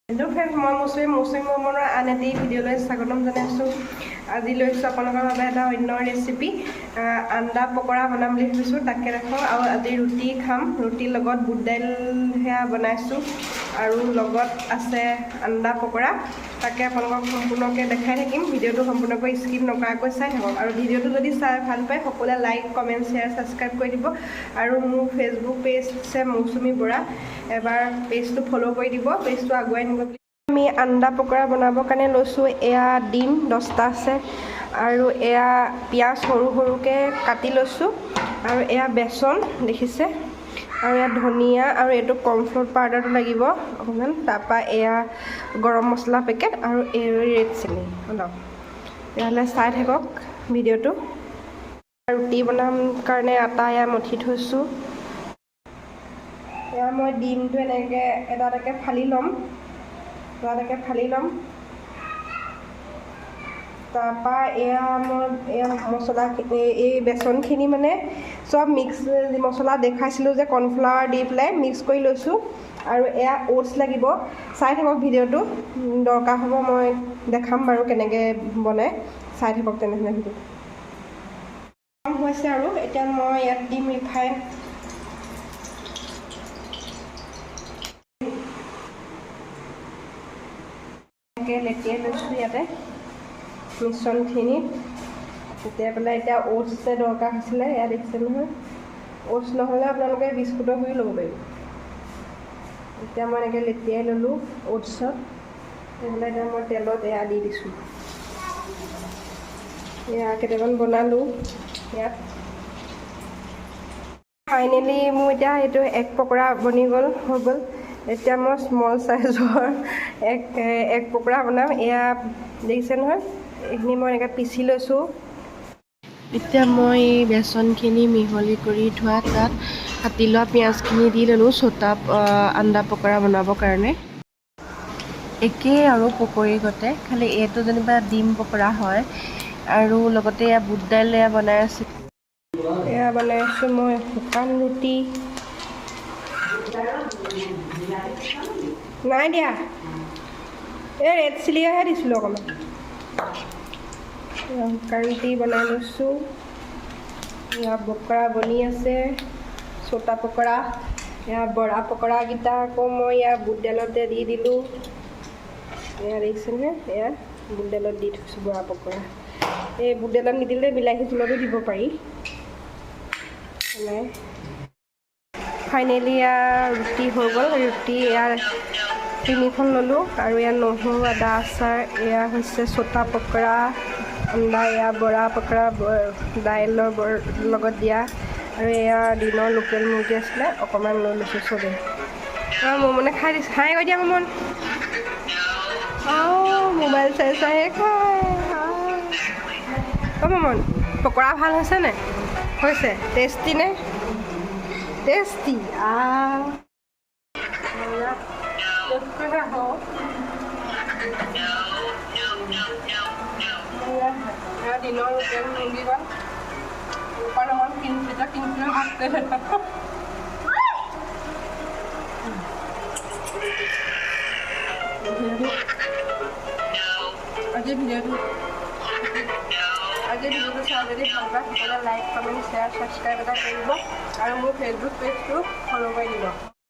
Hello' friends, মই মৌচুমী, মৌচুমী মনৰ আন এটি ভিডিঅ'লৈ স্বাগতম জনাইছোঁ। আজি লৈছোঁ আপোনালোকৰ বাবে এটা অন্য ৰেচিপি, আণ্ডা পকৰা বনাম বুলি ভাবিছোঁ, তাকে দেখোঁ। আৰু আজি ৰুটি খাম, ৰুটিৰ লগত বুট দাইল সেয়া বনাইছোঁ আৰু লগত আছে আণ্ডা পকৰা। তাকে আপোনালোকক সম্পূৰ্ণকৈ দেখাই থাকিম। ভিডিঅ'টো সম্পূৰ্ণকৈ স্কিপ নকৰাকৈ চাই থাকক আৰু ভিডিঅ'টো যদি চাই ভাল পায়, সকলোৱে লাইক, কমেণ্ট, শ্বেয়াৰ, ছাবস্ক্ৰাইব কৰি দিব। আৰু মোৰ ফেচবুক পেজ আছে মৌচুমী বৰা, এবাৰ পেজটো ফ'ল' কৰি দিব, পেজটো আগুৱাই নিব বুলি। আমি আণ্ডা পকৰা বনাবৰ কাৰণে লৈছোঁ, এয়া ডিম 10টা আছে আৰু এয়া পিঁয়াজ সৰু সৰুকৈ কাটি লৈছোঁ আৰু এয়া বেচন দেখিছে আৰু এয়া ধনিয়া আৰু এইটো কৰ্ণফ্ল'ৰ পাউডাৰটো লাগিব অকণমান। তাৰপৰা এয়া গৰম মছলা পেকেট আৰু এই ৰেড চিলি অলপ। তেতিয়াহ'লে চাই থাকক ভিডিঅ'টো। ৰুটি বনাম কাৰণে আটা এয়া মঠি থৈছোঁ। এয়া মই ডিমটো এনেকৈ এটা এটাকৈ ফালি ল'ম, এটা এটাকৈ ফালি ল'ম। তাৰপৰা এয়া মই এয়া মছলা, এই বেচনখিনি মানে চব মিক্স মছলা দেখাইছিলোঁ যে কৰ্ণফ্লাৱাৰ দি পেলাই মিক্স কৰি লৈছোঁ। আৰু এয়া অ'টছ লাগিব। চাই থাকক ভিডিঅ'টো, দৰকাৰ হ'ব, মই দেখাম বাৰু কেনেকৈ বনায়। চাই থাকক তেনেহ'লে ভিডিঅ'টো। হৈছে আৰু এতিয়া মই ইয়াত দিম ৰিফাইন। এনেকৈ লেটিয়াই লৈছোঁ ইয়াতে মিশ্ৰণখিনিত। তেতিয়াই পেলাই এতিয়া অ'টছ যে দৰকাৰ হৈছিলে, এয়া দেখিছে নহয়। অ'টছ নহ'লে আপোনালোকে বিস্কুটৰ গুড়ি ল'ব পাৰিব। এতিয়া মই এনেকৈ লেটিয়াই ল'লোঁ অ'টছত। তেনেহ'লে এতিয়া মই তেলত এয়া দি দিছোঁ। এয়া কেইটামান বনালোঁ ইয়াত। ফাইনেলি মোৰ এতিয়া এইটো এগ পকৰা বনি গ'ল, হৈ গ'ল। এতিয়া মই স্মল চাইজৰ এগ পকৰা বনাম। এয়া দেখিছে নহয়, এইখিনি মই এনেকৈ পিচি লৈছোঁ। এতিয়া মই এই বেচনখিনি মিহলি কৰি থোৱা তাত কাটি লোৱা পিঁয়াজখিনি দি ল'লোঁ চটা আণ্ডা পকৰা বনাবৰ কাৰণে। একেই আৰু পকৰী গতে, খালি এইটো যেনিবা ডিম পকৰা হয়। আৰু লগতে এয়া বুট দাইল এয়া বনাই আছোঁ। এয়া বনাইছোঁ মই শুকান ৰুটি। নাই দিয়া, এই ৰেড চিলিহে দিছিলোঁ অকণমান। এয়া শুকান ৰুটি বনাই লৈছোঁ। এয়া পকৰা বনি আছে, চটা পকৰা। এয়া বৰা পকৰাকেইটা আকৌ মই ইয়াৰ বুট দাইলতে দি দিলোঁ। এয়া দেখিছেনে, এয়া বুট দাইলত দি থৈছোঁ বৰা পকৰা। এই বুট দাইলত নিদিলে বিলাহী জোলতো দিব পাৰি। নাই, ফাইনেলি এয়া ৰুটি হৈ গ'ল। ৰুটি এয়া তিনিখন ল'লোঁ আৰু এয়া নহৰু আদা আচাৰ। এয়া হৈছে চটা পকৰা আণ্ডা, এয়া বৰা পকৰা দাইলৰ লগত দিয়া আৰু এয়া দিনৰ লোকেল মুৰ্গী আছিলে, অকণমান লৈ লৈছোঁ চবেই। অঁ, মমনে খাই দিছে। হাই কৈ দিয়া মমন। অঁ, মোবাইল চাই চাইহে খায়। অঁ মমন, পকৰা ভাল হৈছে নে? হৈছে টেষ্টি নে? টেষ্টি। দিনৰ লোকেল মুৰ্গীকণ অকণ কিঞ্চিত কিঞ্চিত ভাগ কৰি। আজি ভিডিঅ'টো চাই যদি ভাল পায়, সকলোৱে লাইক, কমেণ্ট, শ্বেয়াৰ, ছাবস্ক্ৰাইব এটা কৰিব আৰু মোৰ ফেচবুক পেজটো ফ'ল' কৰি দিব।